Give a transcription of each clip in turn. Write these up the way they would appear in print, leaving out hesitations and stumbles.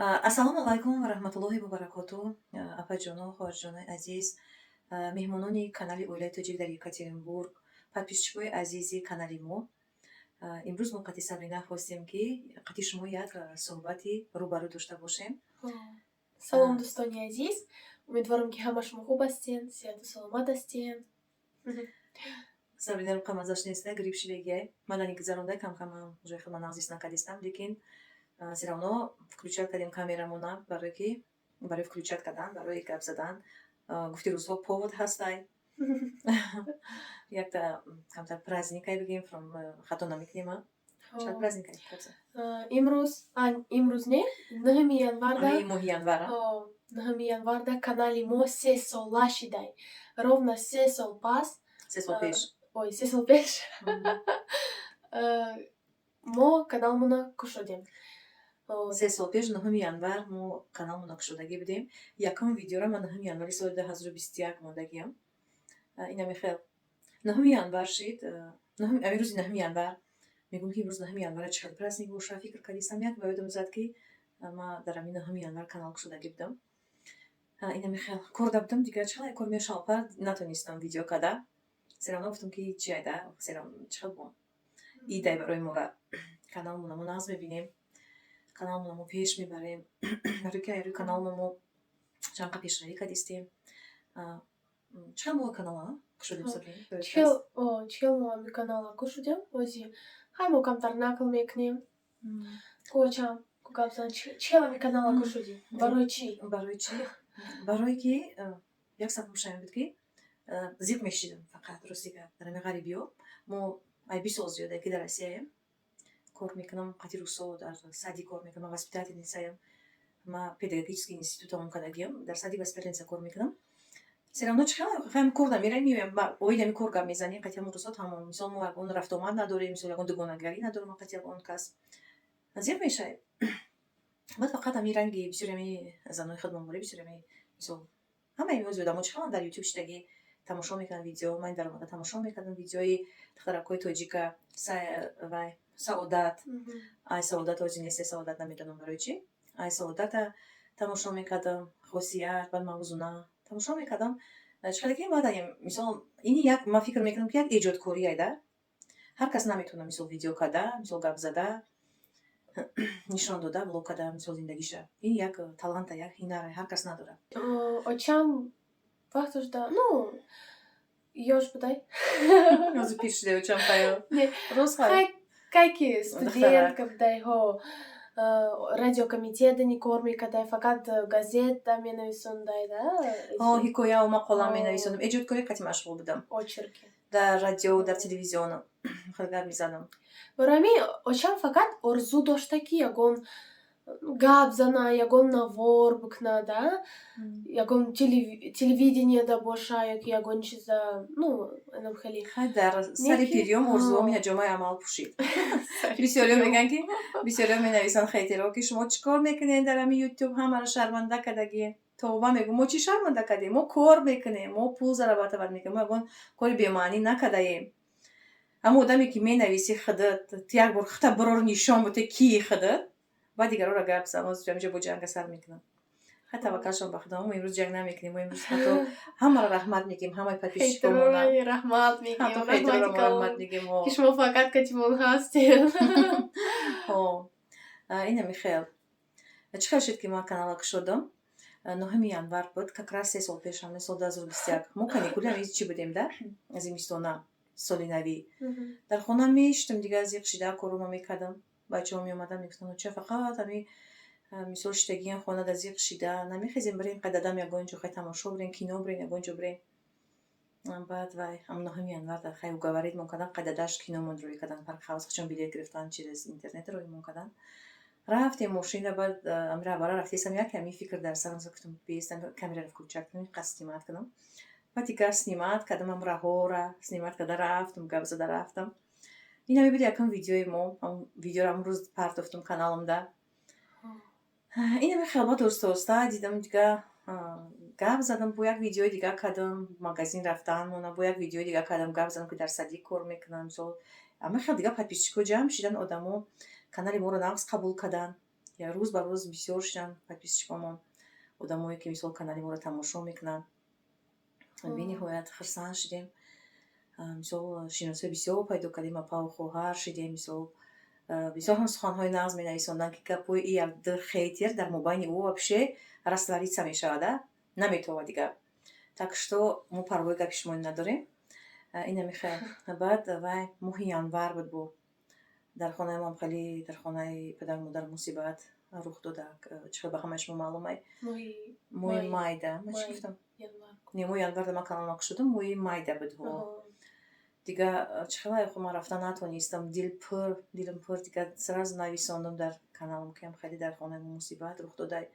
Ассалому алайкум ва раҳматуллоҳи ва баракоту. Апаҷоно, хоҳарҷонои азиз, меҳмонони канали «Оилаи тоҷик» дар Екатеринбург, подписчикои азизи канали мо. Имрӯз мо қати Сабрина хостем, ки қати шумо як суҳбати рӯбарӯ дошта бошем. Салом, дӯстони азиз! Умедворам, ки ҳама шумо хуб ҳастен, сиҳату саломат ҳастен. Сабринаро қамазаш неста, грипп шидагиай. Мана гузаронда, камкамам ҷои худма нағз ҳис накардистам, лекин всё равно включать кардем камерамона, барое ки барои включать кардан, барои гап задан. Гуфти рӯзҳо, повод ҳастай. Якта камтар праздникай бигем, хато намекунем, а? Чанд праздникай? Имрӯз, имрӯз не, 9 январда. Моҳи январа. 9 январда канали мо 3 сола шидай. Ровно 3 сол пас. 3 сол пеш. Ой, 3 сол пеш мо каналмона кушодем. 3 сол пеш, 9 январ, мо каналмона кушодагӣ будем. Якум видеоро ман 9 январи соли 2021 мондагиам. Инами хел 9 январ шид. Ами рӯзи 9 январ мегӯм, ки имрӯз 9 январа, чӣ хел праздник боша, фикр кардистам. Як ба ёдам зад, ки ма дар ами 9 январ канал кушодагӣ будам. Инами хел корда будам, дигар чӣ хел кор мешалпар, натонистам видео када. Всё равно гуфтам, ки чи айда, чӣ хел бо идай барои мора. Каналмона мо нағз мебинем, каналмона мо пеш мебарем, барои ки рӯи каналмо мо чанд қа пешравӣ кардистем. Чӣ хел мо канала кушодем, Сабрин? Чӣ хел мо ами канала кушодем, ози ҳай мо камтар нақл мекунем. Кочам гап зан, чӣ хел ами канала кушодем, барои чӣ? Барои чӣ? Барое ки як сабаб шавем буд, ки зиқ мешидам фақат. Рости гап, дар ами ғарибиё мо ай 20 сол зиёда, ки дар Россияем, кор мекунам, қати русо дар садик кор мекунам, воспитательницаям. Ма педагогический институт тамом кардагиам, дар садик воспитательница кор мекунам. Всё равно чӣ хел кор намерем, меоям, оид ами кор гап мезанем қати ҳамон русо, тамом. Мисол, мо ягон рафтуомад надорем, мисол, ягон дугонагарӣ надорем қати ягон кас, зиқ мешавем. Баъд фақат ами ранги бисёри ами занои худмон борем, бисёри ами, мисол, ҳамаи ози одамо чӣ хеланд, дар Ютуб шидаги тамошо мекунанд видео. Ман даромада тамошо мекардам видеои духтаракҳои тоҷика, вай Саодат, ай Саодат ози нест, Саодат намедонам барои чӣ, ай Саодата тамошо мекардам, Хосият, баъд Мавзуна тамошо мекардам. Чӣ хеле ки баъд, мисол, ини як ман фикр мекунам, ки як эҷодкорие да, ҳар кас наметавонад, мисол, видео карда, мисол, гап зада, нишон дода, блог карда, мисол, зиндагиша. Ин як таланта, як ҳунара, ҳар кас надорад. Очам вақташ да, ну, ёш будай. Ҳозир пир шуда очам, хаё? Не. Рост, хай. Кай ки студентка будай, ҳо, радиокомитетани кор мекардай, фақат газета менависондай да. Ҳо, ҳикояву мақола менависондам, эҷодкорӣ қати машғул будам. Очерки. Дар радио, дар телевизион хел гап мезанам. Барои ҳамин очам фақат орзу дошта, ки ягон гап зана, ягон навор бикуна да, ягон телевидениеда боша ёки ягон чиза, ну, инам хеле. Хай, дар сари пирём орзуом ина ҷомаи амал пӯшид. Бисёриё мегӯянд, ки бисёриё менависанд, хейтеро, ки шумо чӣ кор мекунед дар ҳами Ютуб, ҳамаро шарманда кардагӣ. Тавба, мегӯм, мо чӣ шарманда кардем? Мо кор мекунем, мо пул зарабатывать мекунем, мо ягон кори бемаънӣ накардаем. Ҳамон одаме, ки менависӣ, худат ту як бор хута бирор нишон буте, кии худат, баъд дигарора гап зан. Ҳозир ҳаминҷо бо ҷанга сар мекунам. Хай, таваккалшон ба Худо, мо имрӯз ҷанг намекунем. Мо имрӯз ҳатто ҳамаро раҳмат мегӯем, ҳамаи подписчикомона. Раҳмат мегӯем. Ҳатто хейтероро раҳмат мегӯем. Ки шумо фақат катимон ҳастед. Ҳо, инами хел. Чӣ хел шуд, ки ман канала кушодам? 9 январ буд, как раз 3 сол пеш, ҳамин сол 2021. Мо каникули ҳами чӣ будем да, зимистона, соли навӣ дар хона мешитам, дигар зиқ шида корума мекардам. Бачаҳо меомаданд, мегуфтанд: «Ча фақат ҳами, мисол, шитагиам хонада, зиқ шида намехезем, бирем қададам ягон ҷо, хай тамошо бирем, кино бирем, ягон ҷо бирем?» Баъд вай ҳам 9 январ хай уговорить мон кардан, қададаш киномон рӯй кардан, Парк Хаус чон билет гирифтан, через интернет рӯймон кардан, рафтем мошина. Баъд амира бара рафтесам, як ҳами фикр дар сарам зад, гуфтам: «Бестам, камераро включать кунам, қасд снимать кунам». Баъд дигар снимать кардам, ам раҳора снимать карда рафтам, гап зада рафтам. Ина мебуд якум видеои мо. Видеоро ҳамон рӯз партофтум каналамда. Инами хел. Баъд оста оста дидам, дига гап задам, бо як видеои дига кардам, магазин рафтан мона, бо як видеои дига кардам, гап задам, ки дар садик кор мекунам, мисол. Ама хел дига подписчикҳо ҷамъ шидан, одамо канали моро нағз қабул карданд. Рӯз ба рӯз бисёр шуданд подписчикомон, одамое, ки, мисол, канали моро тамошо мекунанд. Бениҳоят хурсанд шудем. Мисол, шиносои бисёр пайдо кардем, апаву хоҳар шудем. Мисол, бисёр ҳам суханҳои нағз менависонданд, ки гапҳои и як-ду хейтер дар мобайни ӯ вообще раствориться мешавад, а наметовад дигар. Так что мо парвои гапи шумо надорем. Ина михел. Баъд вай моҳи январ буд, бо дар хонаи мом хеле, дар хонаи падару модар мусибат рух дода. Чӣ хел ба ҳамаи шумо маълумай. Моҳи майда. Ман чӣ гуфтам? Не, моҳи январда ман канал накушодам, моҳи майда буд. Дига чӣ хелай, хо ман рафта натонистам, дил пур, дилам пур. Дига сразу нависондам дар каналам, ки ам хеле дар хонаи мо мусибат рух додай.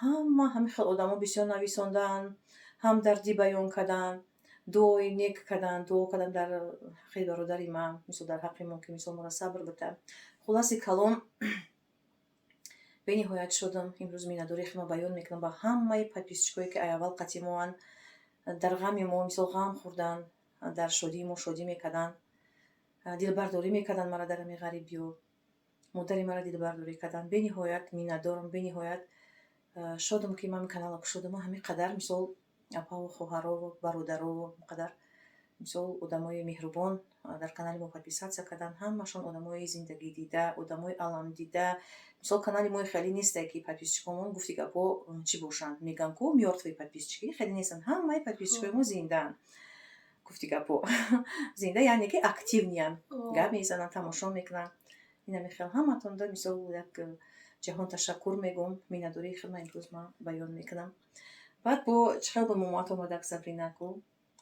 Ҳама ҳамин хел одамо бисёр нависонданд, ҳамдардӣ баён карданд, дуои нек карданд, дуо карданд дар ҳаққи бародари ман, мисол, дар ҳаққи мо, ки, мисол, моро сабр бита. Хулоси калом, бениҳоят шудам. Имрӯз миннатдории худро баён мекунам ба ҳамаи подписчикое, ки аввал қатъи моанд, дар ғами мо, мисол, ғам хӯрданд, дар шодии мо шодӣ мекарданд, дилбардорӣ мекарданд мара дар ҳамин ғарибиё, модари мара дилбардорӣ карданд. Бениҳоят миннатдорам, бениҳоят шодам, ки ман каналро кушодам, ҳамин қадар, мисол, апаву хоҳарову бародарову қадар, мисол, одамои меҳрубон дар канали мо подписаться карданд. Ҳамашон одамои зиндагидида, одамои аламдида. Мисол, канали мои хеле несте, ки подписчикомон, гуфти гапҳо, чӣ бошанд, мегӯянд ку, мёртвые подписчики, хеле нестанд. Ҳамаи подписчикои мо зиндаанд, гуфти гапҳо, зинда, яъне ки активныянд, гап мезананд, тамошо мекунанд. Ина мехел ҳаматонда, мисол, як ҷаҳон ташаккур мегӯм. Миннатдории худма имрӯз ман баён мекунам. Баъд бо чӣ хел ба момоат омадак, Сабрина, ку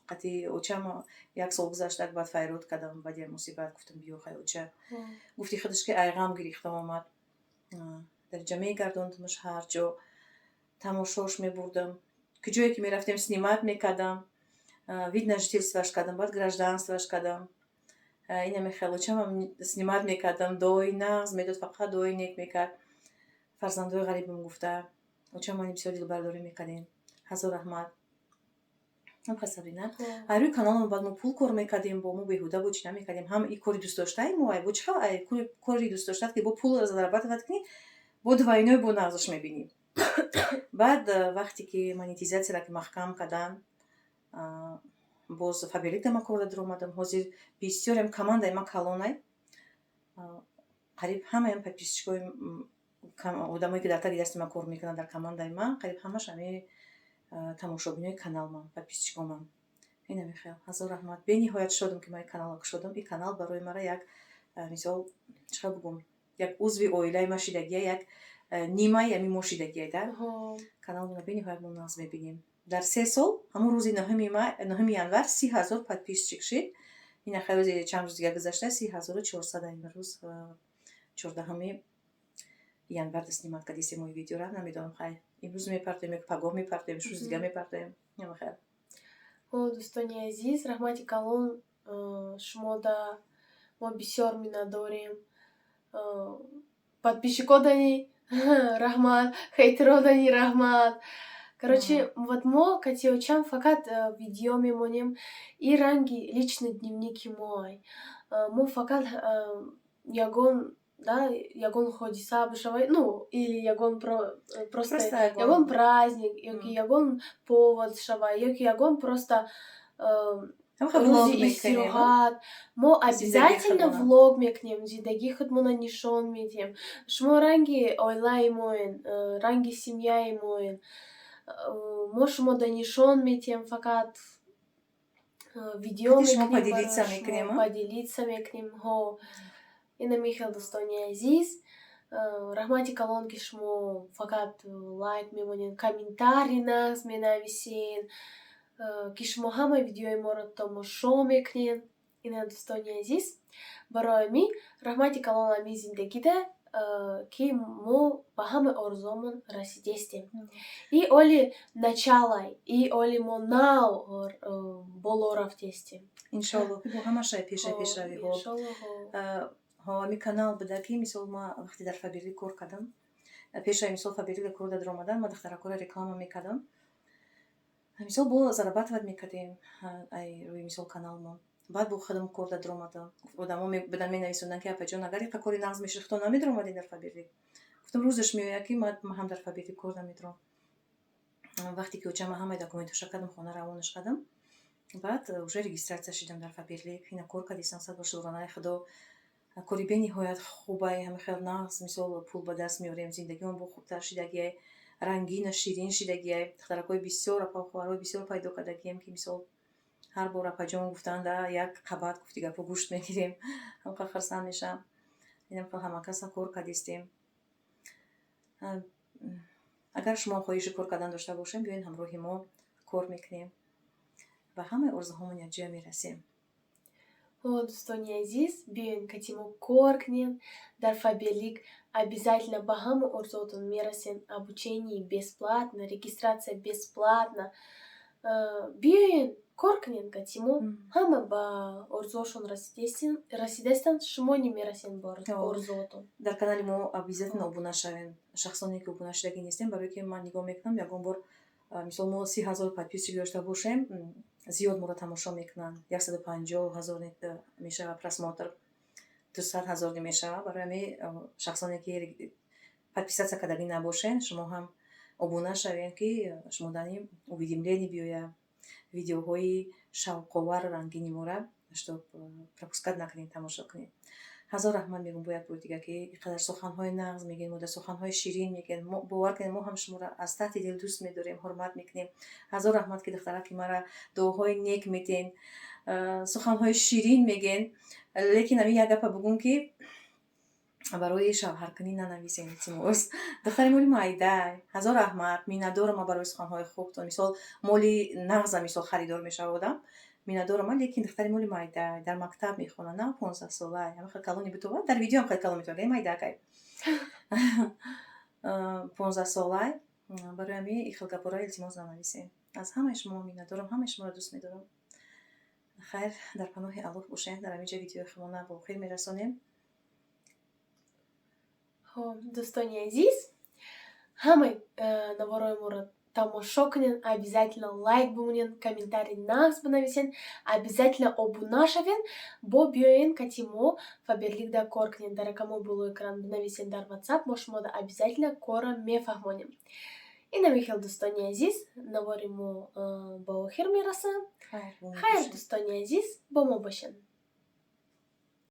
қати очама як сол гузаштак, баъд файрод кардам. Баъд як мусибат гуфтам: «Биё, хай, оча». Гуфти худаш, ки айғам гирифтам омад. Дар ҷа мегардондамаш, ҳар ҷо тамошош мебурдам, ки ҷое ки мерафтем, снимать мекардам, вид на жительствоаш кардам, баъд гражданствоаш кардам. Ина мехел очамам снимать мекардам, дуои нағз медод, фақат дуои нек мекард. Фарзандои ғарибам гуфта, очам мани бисёр дилбардорӣ мекардем, ҳазор раҳмат. Сабрина, рӯи каналам баъд мо пул кор мекардем, бо мо беҳуда бо чӣ намекардем. Ҳам и кори дӯстдоштаи мо, ай бо чӣ хел ай кори дӯстдоштат, ки бо пул зарабатывать кунӣ, бо двойной бо нағзаш мебинӣ. Баъд вақте ки монетизатсияра ки маҳкам карданд, боз Фаберликда ман кор даромадам. Ҳозир бисёрем, командаи ман калонай, қариб ҳамаям подписчикои, одамое, ки дар таги дасти ман кор мекунанд, дар командаи ман, қариб ҳамаш ҳамин тамошобинои каналман, подписчикоман. Ина михел, ҳазор раҳмат. Бениҳоят шодам, ки ман ин каналро кушодам. Ин канал барои мара як, мисол, чӣ хел бигӯм, як узви оилаи ма шидагия, як нимаи ами мо шидагия да каналмона. Бениҳоят мо нағз мебинем. Дар 3 сол, ҳамон рӯзи 9 январ 30 000 подписчик шид. Ина хай, рӯзи чанд рӯз дигар гузашта, 30 400. Имрӯз 14 январ снимать кардисем мои видеора. Намедонам, хай, имрӯз мепартоем ё пагоҳ мепартоем, рӯз дига мепартоем. Хел. О, дӯстони азиз, раҳмати калон шумода, мо бисёр миннатдорем. Подписчикодани раҳмат, хейтеродани раҳмат. Короче, вот мо катиочам фақат видео мемонем, и ранги личный дневники моай. Мо фақат ягон да ягон ҳодиса бишавад, ну или ягон просто ягон праздник ёки ягон повод шавад, ёки ягон просто рӯзи истироҳат, мо обязательно влог мекунем, зиндагии худмона нишон медиҳем. Шумо ранги оилаи моен, ранги семьяи моен. Мо шумода нишон медиҳем, фақат видео мекунем, поделиться мекунем. Ҳо, ина михел, дӯстони азиз, раҳмати калон, ки шумо фақат лайк мемонед, комментарий нағз менависед, ки шумо ҳамаи видеои моро тамошо мекунед. Ина, дӯстони азиз, барои ми раҳмати калон ами зиндагида, ки мо ба ҳамаи орзуомон расидестем. И оли началай, и оли мо нав боло рафтестем. Иншоалло, ки бо ҳамаша пеша пешравиҳо. Ҳо, ами канал буда, ки, мисол, ма вақте дар Фаберлик кор кардам, пешаи, мисол, Фаберлика кор даромадан, ма духтаракора реклама мекардам, мисол, бо зарабатывать мекардем ай рӯи, мисол, каналмон. Баъд бо худам кор даромадам. Одамо бидан, менависонданд, ки: «Апаҷон, агар иқа кори нағз мешуд, худо намедаромадем дар Фаберлик». Гуфтам, рӯзаш меояд, ки ман ҳам дар Фаберлик кор наметавонам. Вақте ки очама ҳамаи документоша кардам, хона равонаш кардам, баъд уже регистрация шидам дар Фаберлик. Ина кор кардистам, сад бор шукронаи Худо, кори бениҳоят хубай, ҳама хел нағз, мисол, пул ба даст меорем, зиндагиам бо хубтар шидагиай, рангина ширин шидагиай. Духтаракҳои бисёр, апа, хоҳарҳои бисёр пайдо кардагием, ки мисол, ҳар бор апаҷон гуфтанда, як қабат, гуфти гапо, гӯшт мегирем, ҳамқа хурсанд мешавам. Инам хел ҳамакаса кор кардистем. Агар шумо хоҳиши кор кардан дошта бошем, биёед, ҳамроҳи мо кор мекунем, ба ҳамаи орзуҳомон якҷоя мерасем. О, дӯстони азиз, биёед, кати мо кор кунем дар Фаберлик, обязательно ба ҳама орзуотон мерасем. Обучение бесплатно, регистрация бесплатно. Биёед, кор кунем кати мо, ҳама ба орзуошон расидастанд, шумо намерасед ба орзуотон. Дар канали мо обязательно обуна шавем, шахсоне ки обуна шудагӣ нестем, барое ки ман нигоҳ мекунам, ягон бор, мисол, мо 30 000 подписчик дошта бошем, зиёд моро тамошо мекунанд, 150 000 мешава просмотр, 200 000 мешава. Барои ҳамин, шахсоне ки подписаться кардагӣ набошед, шумо ҳам обуна шавем, ки шумо дани уведомление биёяд, видеоҳои шавқовару рангини мора чтоб пропускать накунед, тамошо кунед. Ҳазор раҳмат мегӯм бо як бори дига, ки ин қадар суханҳои нағз мегӯед, мода суханҳои ширин мегӯед. Бовар кунед, мо ҳам шуморо аз таҳти дил дӯст медорем, ҳурмат мекунем. Ҳазор раҳмат, ки духтараки мара дуоҳои нек метен, суханҳои ширин мегӯен. Лекин ҳамин як гапа бугум, ки барои шавҳаркунӣ нанависем, илтимос. Духтари моли майдай. Ҳазор раҳмат, миннатдорам барои суханҳои хубтон. Мисол, моли нағза, мисол, харидор мешава одам, миннатдорам, лекин духтари моли майдай, дар мактаб мехонад, на 15-солай, ҳама хел калони бутова, дар видеоам хел калон метавад, майдакай, 15-солай. Барои ҳамин ин хел гапҳоро илтимос нанависем. Аз ҳамаи шумо миннатдорам, ҳамаи шуморо дӯст медорам. Хайр, дар паноҳи Аллоҳ бошед. Дар ҳамин ҷо видеои худмона ба охир мерасонем. Хоб, дӯстони азиз, ҳамаи наворои моро тамошо кунед, обязательно лайк бимонед, комментарий нағз бинависед, обязательно обуна шавед, бо биёен, кати мо Фаберликда кор кунед. Дар рақамҳои болои экран бинависед дар WhatsApp, мо шуморо обязательно корро мефаҳмонем. Инами хел, дӯстони азиз, навори мо ба охир мерасад. Хайр, дӯстони азиз, бо мо бошед.